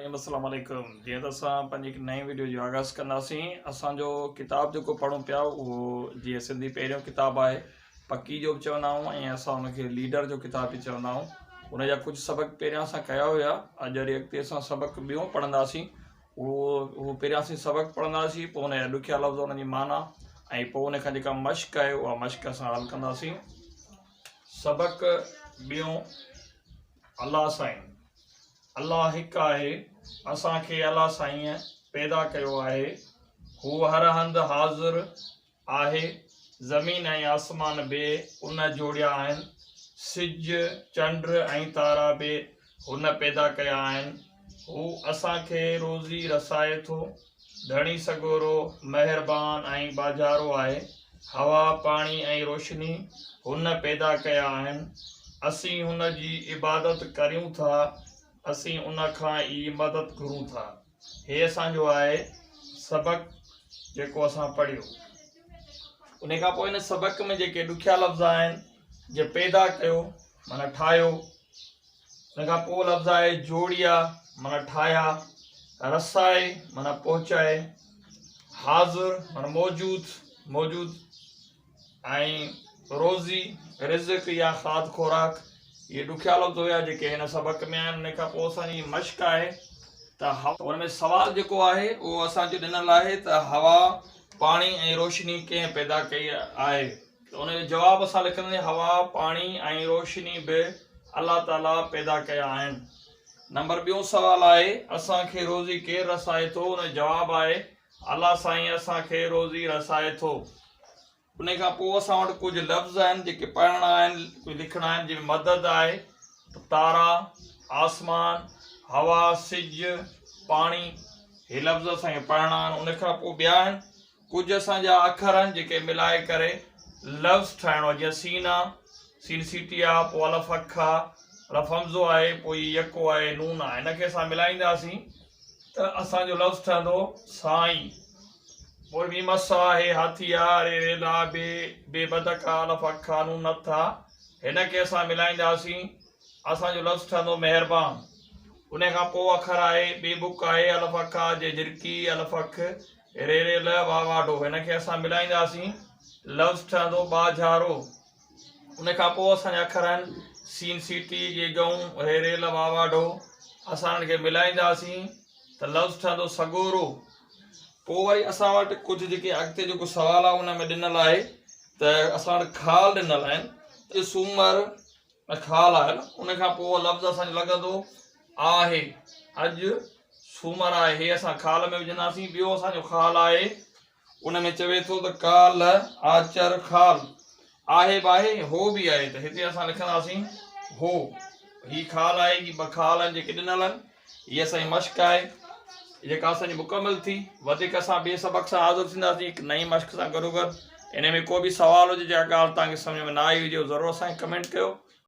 الرحيم السلام عليڪم جيئن ته اسان پنهنجي هڪ نئين ويڊيو جو آغاز ڪنداسين اسان جو ڪتاب جيڪو پڙهون پيا اهو جيئن سنڌي پهريون ڪتاب آهي پڪي جو به چوندا آهيون ۽ اسان ان کي ليڊر جو ڪتاب به چوندا آهيون ان جا ڪجهه سبق پهريان اسان ڪيا هيا اڄ وري اڳتي اسان سبق ٻيو پڙهنداسين اهو اهو پهريان اسين سبق پڙهنداسين پوء ان جا ڏکيا لفظ ان جي معنيٰ ۽ پوء ان کان جيڪا مشق آهي اها مشق اسان حل ڪنداسين سبق ٻيو الله سائين الله هڪ آهي، اسان کي الله سائينء پيدا ڪيو آهي، هو هر هنڌ حاضر آهي، زمين ۽ آسمان به ان جوڙيا آهن، سج، چنڊ ۽ تارا به هن پيدا ڪيا آهن، هو اسان کي روزي رسائي ٿو، ڌڻي سڳورو، مهربان ۽ ٻاجهارو آهي، هوا، پاڻي ۽ روشني هن پيدا ڪيا آهن، اسين هن جي عبادت ڪريون ٿا، اسين ان کان ئي مدد گهرون ٿا. هي اسان جو آهي سبق جيڪو اسان پڙهيو. انهي کان پوء هن سبق ۾ جيڪي ڏکيا لفظ آهن، جيئن پيدا ڪيو معنيٰ ٺاهيو، ان کان پوء لفظ آهي جوڙيا معنيٰ ٺاهيا، رسائي معنيٰ پهچائي، حاضر معنيٰ موجود موجود ۽ روزي رزق يا کاڌ خوراڪ اهي ڏکيا لفظ هيا جيڪي هن سبق ۾ آهن ان کان پوء اسان جي مشق آهي ته ان ۾ سوال جيڪو آهي اهو اسان جو ڏنل آهي ته هوا پاڻي ۽ روشني ڪنهن پيدا ڪئي آهي ته ان جو جواب اسان لکنداسين هوا، پاڻي ۽ روشني به الله تعاليٰ پيدا ڪيا آهن. نمبر ٻيون سوال آهي اسان کي روزي ڪير رسائي ٿو؟ ان جو جواب آهي الله سائين اسان کي روزي رسائي ٿو. ان کان پوء اسان وٽ ڪجهه لفظ آهن جيڪي پڙهڻا آهن ڪجهه لکڻا آهن جنهن ۾ مدد آهي تارا، آسمان، هوا، سج، پاڻي هي لفظ اسان کي پڙهڻا آهن ان کان پوء ٻيا آهن ڪجهه اسان جا اکر آهن جيڪي ملائي ڪري لفظ ٺاهڻو آهي جيئن سين آ سين سيٽي آ پوء الف اک آ الف همزو آهي پوء هي يڪو آهي نون آ هن کي اسان ملائينداسين ته اسان جو لفظ ٺهندو سائين پوء ميم اس آ هي هاٿي آ ري ريل آ بي بي بدڪ آ الف اک آ نون نٿ آ هن کي اسان ملائينداسين اسان جو لفظ ٺهندو مهربان ان کان پوء اکر آهي بي بڪ آهي الف اک آ جي جهرڪي الف اک ري ري ل وا واڍو هن کي اسان ملائينداسين لفظ ٺهندو ٻاجهارو ان کان پوء اسان جا اکر آهن سين سيٽي گي گئون ري ري ل وا واڍو اسان انهن کي ملائينداسين ته لفظ ٺهندو سڳورو پوء وري اسان وٽ ڪجهه جيڪي اڳتي جيڪو سوال آهي ان ۾ ڏنل آهي ته اسان وٽ خال ڏنل آهن سومر خال آهي نه ان کان پوء لفظ اسان جو لڳندو آهي اڄ سومر آهي هي اسان خال ۾ وجهنداسين ٻيو اسان جو خال آهي ان ۾ چوي ٿو ته ڪال آچر خال آهي به آهي هو به آهي ته هتي اسان لکنداسين هو هي خال آهي هي ٻه خال آهن جيڪي ڏنل آهن هي اسان جي مشق آهي جيڪا اسان جي مڪمل ٿي وڌيڪ اسان ٻئي سبق سان حاضر ٿينداسين هڪ نئين مشق سان گڏوگڏ ان ۾ ڪو به سوال هجي جيڪا ڳالهه توهان کي سمجھ ۾ نه آئي هجي ضرور اسان کي ڪمينٽ ڪيو.